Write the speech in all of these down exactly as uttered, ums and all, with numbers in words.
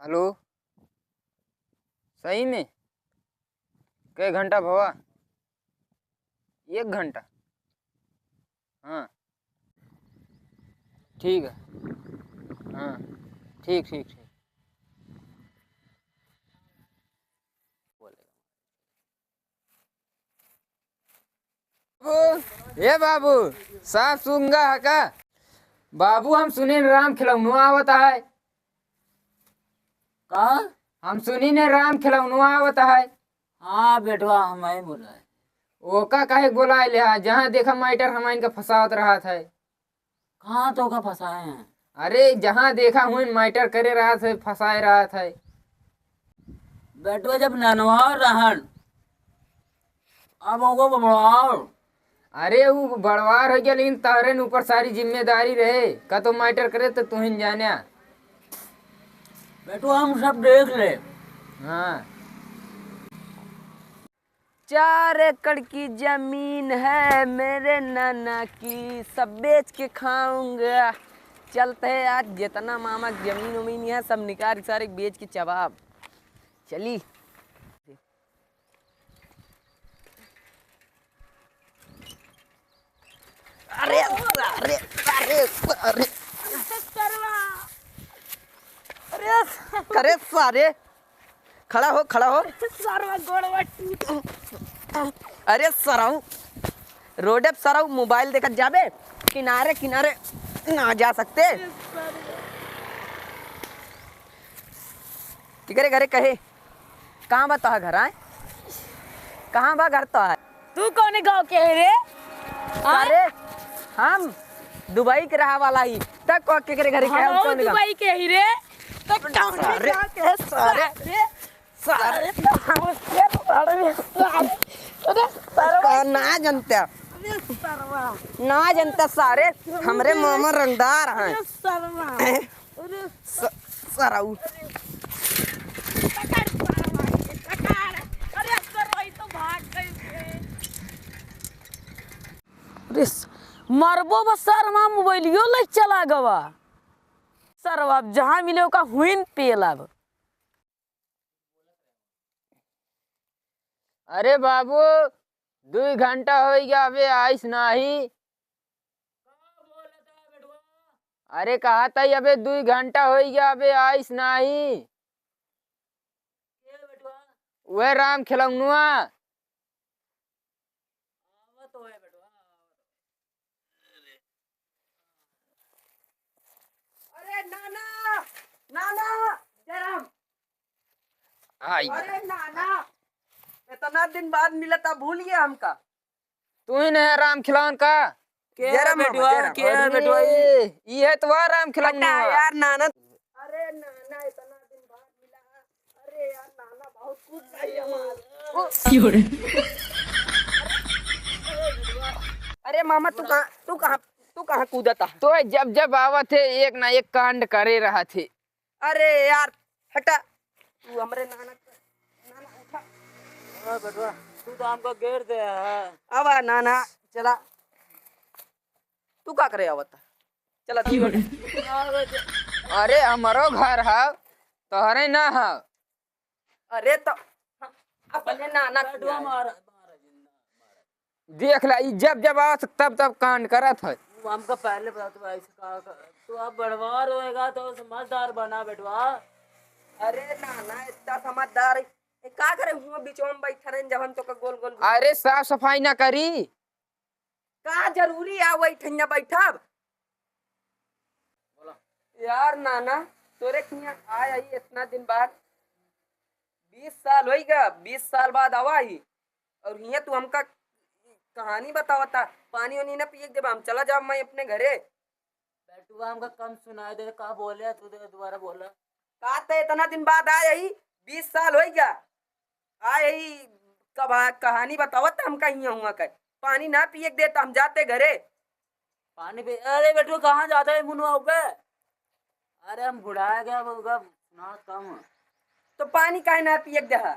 हेलो, सही में? कै घंटा भवा? एक घंटा? हाँ, ठीक है। हाँ, ठीक, ठीक, ठीक। बाबू, हे बाबू, साफ सूंघा है का? बाबू, हम सुने राम खिलौनो आवत है। का? हम सुनी ने राम खिलौनो आवत है। हाँ बेटवा, हम ही बोला है। ओका काहे बोलाए ले हा? जहाँ देखा मैटर हम इनका फंसावत रहत है। कहाँ तो का फंसाए हैं? अरे, जहाँ देखा हुई मैटर करे रहत है, फंसाए रहत है। बेटवा जब ननवा रहन, अब ओको बड़वार। अरे, उ बड़वार हो गया, लेकिन तहरे न ऊपर सारी जिम्मेदारी रहे। का तो मैटर करे तो तुहिन जाने। बेटवा हम सब देख ले। हाँ। चार एकड़ की जमीन है मेरे नाना की, सब बेच के खाऊंगा। चलते हैं आज, जितना मामा की जमीन उमीन है, सब निकाल सारे बेच के चबाब। चली। अरे, अरे, अरे, अरे। अरे, अरे सारे, खड़ा हो, खड़ा हो। सरवा गोड़वा टूट। अरे सरऊ, रोडे पे सरऊ मोबाइल देखत जाबे, किनारे किनारे ना जा सकते। केकरे घरे कहे? कहाँ बा तोहार घर, आय? कहाँ बा घर तोहार? तू कौने गाँव के है रे? आय? अरे, हम दुबई के रहा वाला ही। तक को केकरे घरे कहे, हम हम कौने गाँव? दुबई के ही रे। तो कौने अरे, गाँव के है अरे, सारे? सारे, सारे, अरे, सारे, अरे, सारे, ना जनता। अरे, सरवा। ना जनता सारे, हमरे मामा रंगदार हैं। अरे, सरवा। हैं? अरे, स-, सरऊ। पकड़, सरवा, पकड़। अरे, सरवा, ई तो भाग गई रे। अरे, स-, मरबो बस सरवा, मोबाइलियो ले चला गवा। सरवा, अब जहाँ मिले ओका हुइन पेलब। अरे बाबू, दुई घंटा होइ गया, अबे आइस नाही। अरे कहा था, अबे दुई घंटा होइ गया, अबे आइस नाही। वह राम खिलौनुआ। अरे नाना, नाना, जय राम। आई। अरे नाना, इतना दिन बाद मिला था, भूल गया हमका? तू ही नहीं राम खिलौन का? के जय राम मामा, बेटवा, जय राम। के अरे, बेटवा, ई? ई है तो वह राम खिलौन हटा हुआ। यार नाना। अरे नाना, इतना दिन बाद मिला। अरे यार नाना, बहुत कुछ चाहिए हमारे। क्यों रे? अरे मामा, तू कहाँ, तू कहाँ, तू कहाँ कूदता है? तो जब जब आवत है, एक ना एक कांड करे रहत है। अरे यार, हटा। तू हमरे नाना, नाना उठा। हाँ बेटवा, तू तो हमका घेर दे है। आवा नाना, चला। तू का करे आवता? चला तू। अरे हमरो घर है, तोहरे ना है। अरे तो अपने नाना बेटवा खियाए। मारा, मारा जिंदा, मारा। देख ला, ई जब जब आवत तब तब कांड करत है। तू हमका पहले बता, तू ऐसे का कर, तू अब बड़वार होएगा तो समझदार बना बेटवा। अरे नाना, इतना समझदार है। ए, का करे हुआ बीचवा में बैठा रहे जब हम तो का गोल गोल घुमा। अरे साफ सफाई ना करी। का जरूरी आ वही ठैया बैठब? बोला। यार नाना, तोरे किया आय आई इतना दिन बाद, बीस साल होई गा, बीस साल बाद आवा ही, और हियाँ तू हमका कहानी बतावता, पानी वानी ना पिए के देबा, हम चला जाब मैं अपने घरे। बेटुआ, हमका कम सुनाई दे, का बोले तू, दे दोबारा बोला। का ते इतना दिन बाद आय ही, बीस साल होई गया। आय ही, कब आ-, कहानी बतावत हमका हियाँ हुआ कर। पानी ना पिए के देता, हम जाते घरे। पानी पी, अरे बेटुआ, कहाँ जाता है मुनवा ऊपर? अरे हम बुढ़ा गया, वो का सुना कम। तो पानी काहे ना पिए के देहा?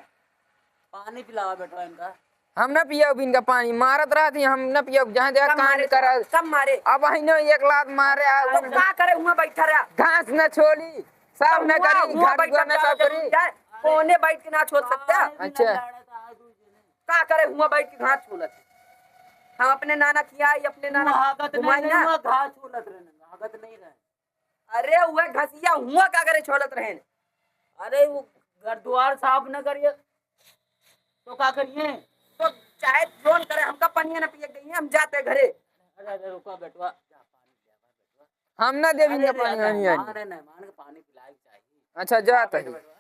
पानी पिलावा बेटवा इनका। हम ना पियब इनका पानी, मारत रहत ही, हम ना पियब, जहाँ जहाँ कब कांड मारे करत। कब मारे? अब वही ना एक लात मारे आ, तो का करे हुआ बैठा रहा? घास न छोली। साफ ना हुआ, करी, हुआ घर बैठ दुआर के ना साफ करी। जाए, कोने बैठ के ना छोल सकता? अच्छा। का करे, हुआ बैठ के घास छोलत है। हम अपने नाना खियाई, अपने नाना हुआ हागत घुमाई नहीं ना। हुआ घास छोलत रहे ना, हागत नहीं रहे। अरे, हुआ घसिया हुआ का करे छोलत रहे? अरे, वो घर दुआर साफ न करिए, तो का करिए? तो चाहे जोन करे, हमका पनिया न पिए के दइए, हम जाते घरे। अरे, अरे, रुका बेटवा, जा पानी पिया बेटवा। हम ना देवी अरे, ना पानी, अरे, पानी, पानी। अरे, मेहमान के पानी पिलाए के चाहिए। अच्छा, जा तही। बेटवा।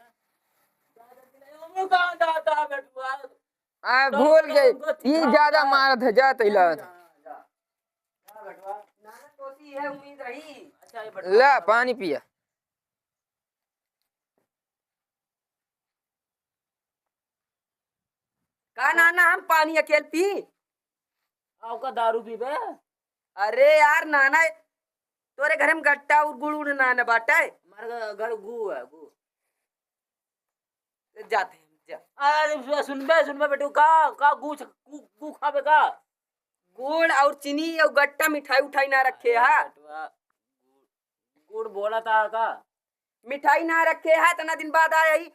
जा, जा, जा, जा, जा, बेटवा। आ, तो भूल गए। उनको ई सिखा ज्यादा दो। मारत है, जा तही लावत। जा, जा। जा बेटवा। नाना तोसी है, उम्मीद रही। अच्छा, ये बेटवा। ला, पानी पिया। का नाना, हम पानी अकेल पी? आओ का दारू पीबे? अरे यार नाना, तोरे घर में गट्टा और गुड़ उड़ ना, ना बाटे? हमारे घर गू है, गू। जाते हैं, जा। अरे सुन-, सुनबे, सुनबे बेटू, का, का गू छ-, गू, गू खाबे का? गुड़ और चीनी और गट्टा, मिठाई उठाई ना रखे अरे हा? बेटवा, गुड़ बोला था का? मिठाई ना रखे है, इतना दिन बाद आए ही,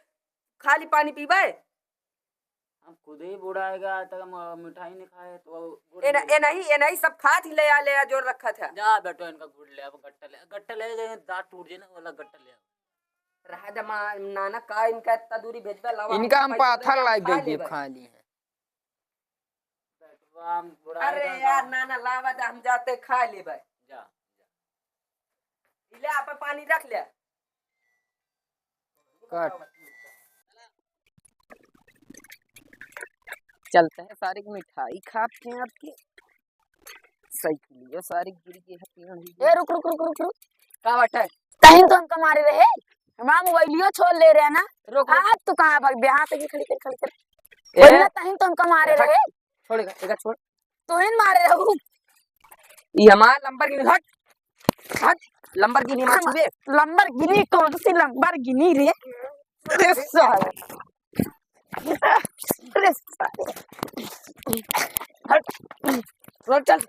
खाली पानी पीबे? हम खुद ही बूढ़ा आएगा, आज तक हम, अ, मिठाई नहीं खाए, तो गुड़ ए न-, ले। ए नहीं, ए नहीं, सब खात ही ले आ, ले आ, जोर रखा था। जा बेटो, इनका गुड़ ले, अब गट्टा ले, गट्टा ले जाए, दांत टूट जाए ना, वाला गट्टा ले आ। रहा दे मा-, नाना का इनका इतना दूरी भेजबे, लावा, इनका हम हम पैसा पाथर दे, लाइ खा दे, लेबे। खा ली है। बेटवा, हम बूढ़ा अरे आएगा यार, तो। नाना, लावा दे, हम जाते खा लेबे। जा, जा। इले आप पानी रख ले। कट। चलते हैं सारे की मिठाई खाते हैं आपकी। साइकिलिया सारे गिर गए हैं, पेड़ ही ए, रुक, रुक, रुक, रुक, रुक। का बात है? तहिन तो हमका मारे रहे, हमारा मोबाइलियो छोड़ ले रहे ना। रुक, रुक। आज तो कहाँ भाग, यहाँ से खड़ी कर, खड़ी कर। ए, वही ना, तहिन तो हमका मारे हट। रहे। छोड़, एका, एका छोड़। तोहिन मारे रहू। ई हमार लंबरगिनी, हट, हट, लंबरगिनी मत छुबे। लंबरगिनी? कौन सी लंबरगिनी रे? अरे साला। अरे साला। हट, रोड चल।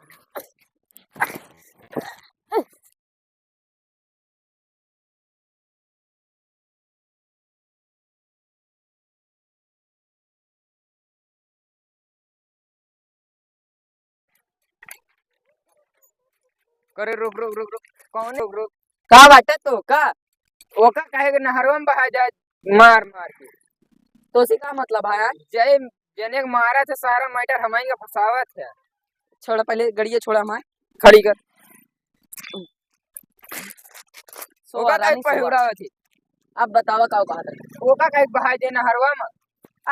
करे, रुक, रुक, रुक, रुक। कौन, रुक, रुक। का बाटे तो का? ओका काहे के नहरवा में बहा जाए मार मार के? तो से का मतलब है यार? जय, जने के मारा थे सारा मैटर हमारे का फंसावत है। छोड़ा पहले, गड़िया छोड़ा हमारे। खड़ी कर। सोवा ओका काहे रानी, सोवा। पहुड़ावत है? अब बतावा का कहा था? ओका काहे बहा देना हरवा में?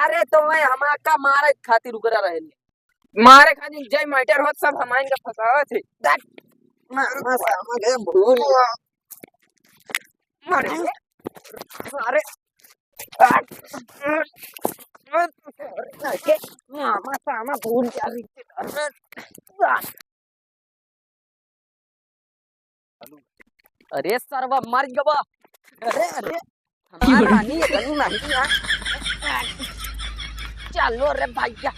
अरे तो मैं हमारा का मारे खातिर उकरा रहे ले। मारे खातिर जय मैटर होत सब हमारे का फंसावत है। देख। मामा सामा के भूल गया। मारे। अरे। मामा सामा भूल गया। अरे सरवा मर गवा। अरे, अरे, हमार रानी ये कहीं नहीं है। चलो रे भैया,